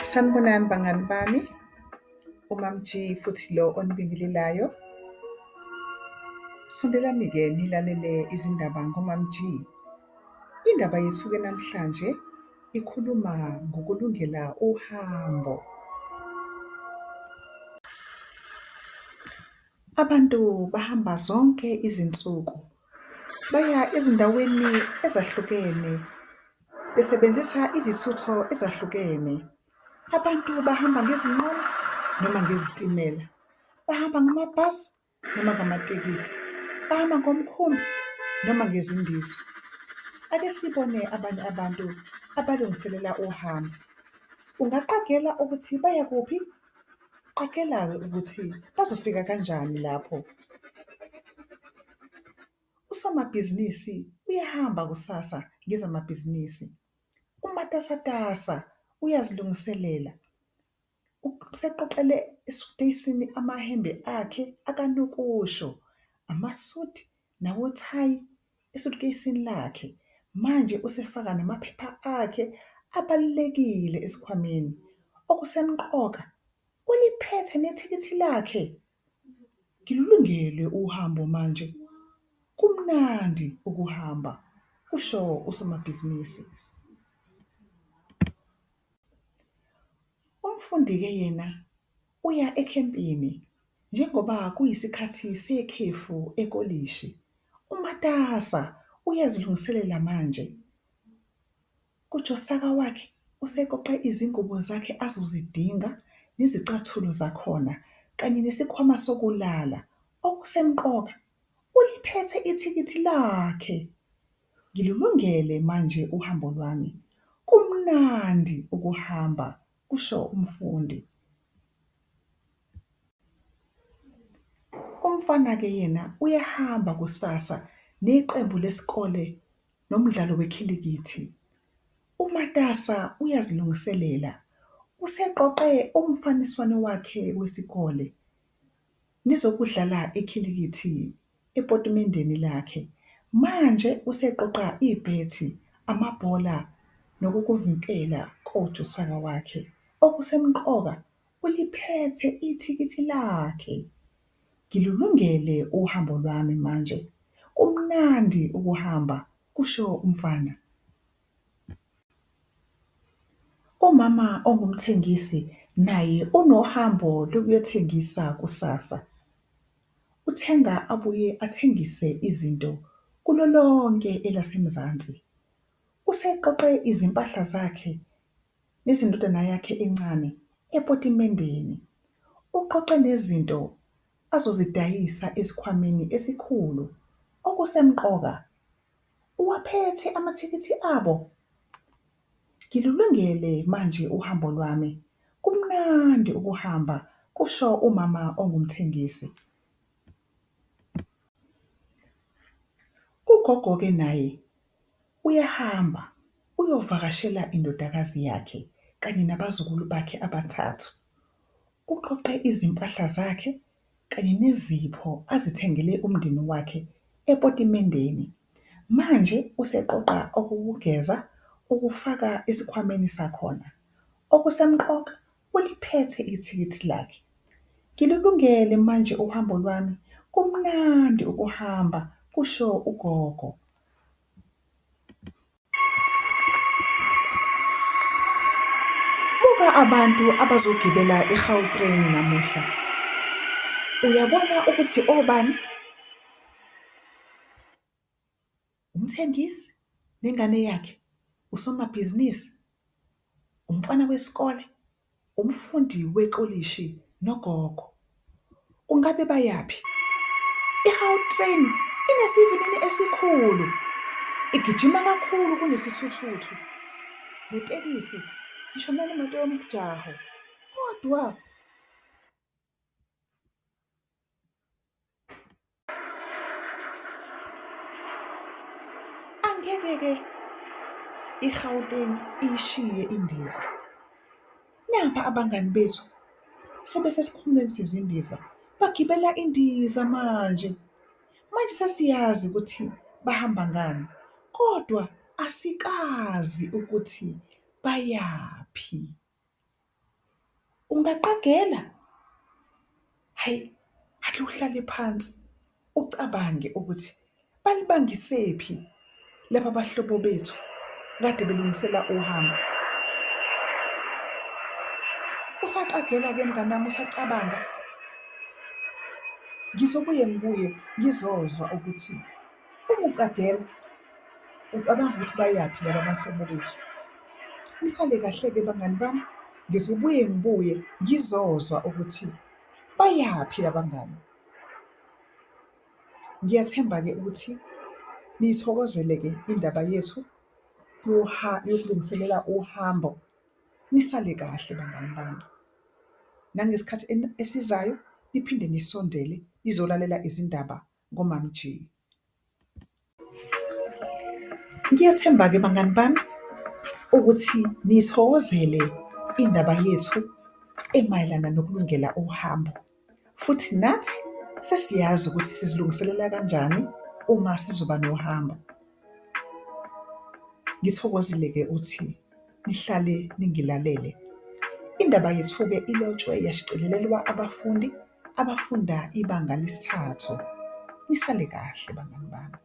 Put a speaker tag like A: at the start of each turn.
A: Sanibonani bangani bami, uMamG futhi lo onibingelelayo. Sondelani-ke nilalele izindaba ngoMamG. Indaba yethu-ke namhlanje ikhuluma ngokulungela uhambo. Abantu bahamba zonke izinsuku baya ezindaweni ezahlukene besebenzisa izithutho ezahlukene. Abantu bahamba ngezinqola noma ngezitimela, bahamba ngamabhasi noma ngamatekisi, bahamba ngomkhumbi noma ngezindiza. Ake sibone abanye abantu abalungiselela uhambo. Ungaqagela ukuthi baya kuphi? Qagela-ke ukuthi bazofika kanjani lapho? Usomabhizinisi uyahamba kusasa ngezamabhizinisi, umatasatasa uyazilungiselela, useqoqele esukiteshini amahembe akhe akanokusho, amasudi nawothayi esutukeyisini lakhe. Manje usefaka namaphepha akhe abalulekile esikhwameni. Okusemqoka, uliphethe nethikithi lakhe. Ngilungele uhambo manje, kumnandi ukuhamba, kusho usomabhizinisi. Umfundi-ke yena uya ekhempini njengoba kuyisikhathi sekhefu ekolishi, umatasa uyazilungiselela manje. Kujosaka wakhe useqoqe izingubo zakhe azozidinga nezicathulo zakhona kanye nesikhwama sokulala. Okusemqoka, uliphethe ithikithi lakhe. Ngilulungele manje uhambo lwami, kumnandi ukuhamba, kusho umfundi. Umfana-ke yena uyahamba kusasa neqembu lesikole nomdlalo wekhilikithi. Umatasa uyazilungiselela, useqoqe umfaniswano wakhe wesikole nezokudlala ikhilikithi epotimendeni lakhe. Manje useqoqa ibhethi, amabhola nokokuvikela kojosaka wakhe. Okusemqoka, uliphethe ithikithi lakhe. Ngilulungele uhambo lwami manje, kumnandi ukuhamba, kusho umfana. Umama ongumthengisi naye unohambo lokuyothengisa kusasa. Uthenga abuye athengise izinto kulo lonke elaseMzansi. Useqoqe izimpahla zakhe nezendodana yakhe encane epotimendeni. Uqoqe nezinto azozidayisa esikhwameni esikhulu. Okusemqoka, uwaphethe amathikithi abo. Ngilulungele manje uhambo lwami, kumnandi ukuhamba, kusho umama ongumthengisi. Ugogo-ke naye uyahamba uyovakashela indodakazi yakhe kanye nabazukulu bakhe abathathu. Uqoqe izimpahla zakhe kanye nezipho azithengele umndeni wakhe epotimendeni. Manje useqoqa okokugeza ukufaka esikhwameni sakhona. Okusemqoka, uliphethe ithikithi lakhe. Ngilulungele manje uhambo lwami, kumnandi ukuhamba, kusho ugogo. Buka abantu abazogibela i-Gautrain namuhla. Uyabona ukuthi obani? Umthengisi nengane yakhe, usomabhizinisi, umfana wesikole, umfundi wekolishi nogogo. Kungabe bayaphi? I-Gautrain inesivinini esikhulu, igijima kakhulu kunesithuthuthu, netekisi, ngisho nanemoto yomjaho kodwa. Angeke-ke i-Gauteng iyishiye indiza. Nampa abangani bethu sebesesikhumulweni sezindiza, bagibela indiza manje. Manje sesiyazi ukuthi bahamba ngani kodwa asikazi ukuthi. Bayaphi? Ungaqagela? Hhayi, ake uhlale phansi ucabange ukuthi balibangisephi laba bahlobo bethu kade belungisela uhambo. Usaqagela-ke mngani wami usacabanga, ngizobuye ngibuye ngizozwa ukuthi uma uqagela ucabanga ukuthi bayaphi laba bahlobo bethu. Nisale kahle-ke bangani bami, ngizobuye ngibuye ngizozwa ukuthi bayaphi la bangani. Ngiyathemba-ke ukuthi niyithokozele-ke indaba yethu yokulungiselela uhambo. Nisale kahle bangani bami, nangesikhathi esizayo niphinde nisondele nizolalela izindaba ngoMamG. Ngiyathemba-ke bangani bami ukuthi niyithokozele indaba yethu emayelana nokulungela uhambo futhi nathi sesiyazi ukuthi sizilungiselela kanjani uma sizoba nohambo. Ngithokozile-ke ukuthi nihlale ningilalele. Indaba yethu-ke ilotshwe yashicilelelwa abafundi abafunda ibanga lesithathu. Nisale kahle bangani bami.